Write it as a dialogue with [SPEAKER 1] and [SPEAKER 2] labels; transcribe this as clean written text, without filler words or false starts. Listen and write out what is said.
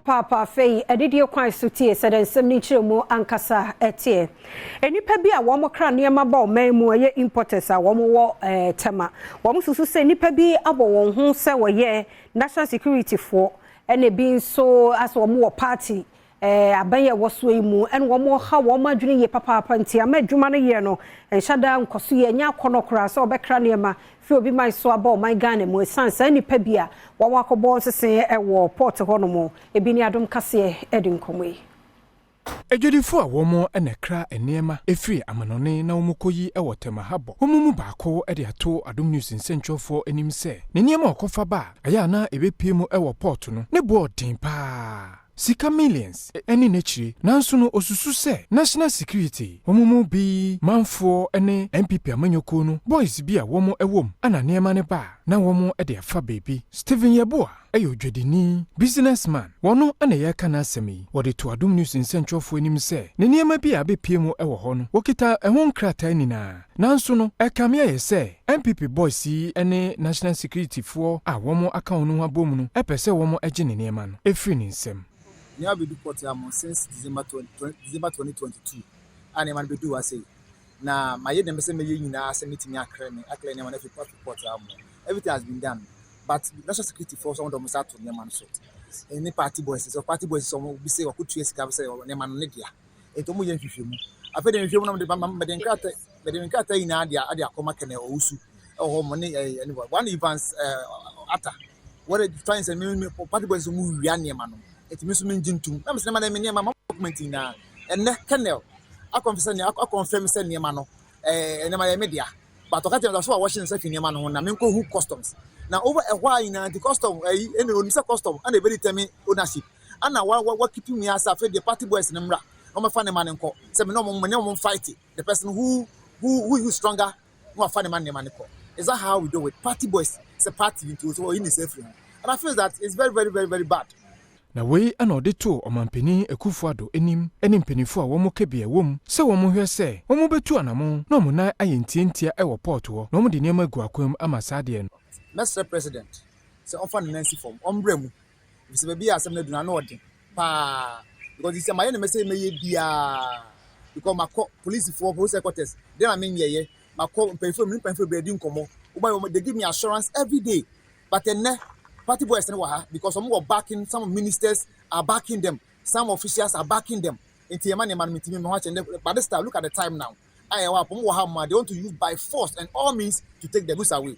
[SPEAKER 1] Paapa afei adidie kwan so tie sɛ dɛ nsɛm no nkyerɛ mu ankasa ɛteɛ. Nnipa bi a wɔn kra nneɛma ba ɔman mu, ɛyɛ importers a wɔn wɔ Tema, wɔn susu sɛ nnipa bi abɔ wɔn ho sɛ wɔyɛ national security foɔ, ɛna ebi nso asɛ wɔn wɔ party aban yɛ wɔ so yi mu, ɛna wɔn ha wɔn adwene yie papaapa, nti ama adwuma no yɛ no nhyɛ da nkɔ so yɛ nyɛ akɔnɔ koraa sɛ ɔbɛkra nneɛma fi obi man so aba ɔman Ghana mu, esan saa nnipa bi a wɔn akɔbɔ nsese ɛwɔ port hɔnom. Ebi ne Adom Kaseɛ ɛde nkɔmɔ yi.
[SPEAKER 2] Adwadifo a wɔn na kra nneɛma efiri amanɔne na wɔn kɔyi wɔ Tema harbour, wɔn mu baako de ato Adom News nsɛntwerɛfoɔ anim sɛ ne nneɛma a ɔkɔfa ba a ɛyɛ ana ebepie mu wɔ port no ne boɔ den paa, sika millions ne n'akyire, nanso no osusu sɛ national security wɔn mu bi manfoɔ ne NPP amanyɔkuo no boys bi a wɔn wɔ mu ana nneɛma no ba a na wɔn de afa baabi. Stephen Yeboah ɛyɛ odwadini, businessman, wɔno na yɛreka n'asɛm yi. Wɔde to Adom News nsɛntwerɛfoɔ anim sɛ ne nneɛma bi a abɛpie mu wɔ hɔ no, wɔkita ɛho nkrataa nyinaa, nanso no ɛkame ayɛ sɛ NPP boys yi ne national security foɔ a wɔn aka wɔn ho abɔ mu no ɛpɛ sɛ wɔn gye ne nneɛma no ɛfiri ne nsam.
[SPEAKER 3] Nneɛma bɛdu port ha since December 20, December 2022 a nneɛma no bɛdu ha sei, na mayɛ deɛ mpɛ sɛ mɛyɛ nyinaa sɛ mɛtumi aclear me aclear nneɛma no afi port ha mo. Everything has been done, but national security force wɔn de wɔn nsa ato nneɛma no so ɛne party boys sɛ party boys sɛ wɔn bi sɛ wɔkɔtua sika sɛ nneɛma no ne dea, nti wɔn yɛ nhwehwɛmu. Afei de nhwehwɛmu no, mɛde nkrataa nyinaa de ade akɔma kɛnɛ Owusu ɛwɔ hɔ mo ne ɛne one Evans Ata. Wɔde trying sɛ me party boys mu wia nneɛma no, nti mi nso mi ngye ntum na mi sɛ nneɛma no mi nneɛma ma document nyinaa. Ɛnɛ colonel akɔnfɛ sɛ akɔnfɛm sɛ nneɛma no nneɛma yɛ me dea, but ɔka kyerɛ me sɛ so a wɔhyɛ nsa fi nneɛma no ho na mi nkɔ hu customs na over ɛhɔ a nyinaa. Nti custom ɛyi ɛna onim sɛ custom ɛna ebi determine ownership, ɛna wa keep mi asa. Afei deɛ party boys ne mmra na wɔn fa nneɛma no nkɔ sɛ mi ne wɔn ne wɔn fight the person who use stronger na wafa nneɛma no kɔ. Is that how we do it? Party boys sɛ party nti o sɛ ɔyi ne nsa firi ho, and I feel that it's very, very, very, very bad.
[SPEAKER 2] Na wei ana ɔde too Ɔmampanin Akufo Addo anim ne mpanimfoɔ a wɔn ka bi ɛwɔ mu sɛ wɔn hwɛ sɛ wɔn bɛtu anamo na wɔn nan ayɛ ntiantia ɛwɔ port hɔ na wɔn de nneɛma agu akwan mu ama saa adeɛ no.
[SPEAKER 3] Mɛsrɛ President sɛ ɔmfa ne nan si fam, ɔmbrɛ mu, efisɛ baabi a asɛm no aduru ano ɔden paa, because sɛ mayɛ ne mɛsɛ mɛyɛ biara, because makɔ polisifoɔ, police headquarters deɛ na menyɛyɛ, makɔ mpanyinfoɔ mu, mpanyinfoɔ bebree di nkɔmɔ wɔn, they give me assurance every day, but ɛnɛ party boys no wɔ ha because wɔn wɔ backing. Some ministers are backing them, some officials are backing them, nti ɛma nneɛma no mi ntumi mi ho akyɛ ndɛ. But this time, look at the time now a yɛ wɔ apɔm wɔ ha mu a they want to use by force and all means to take the goods away.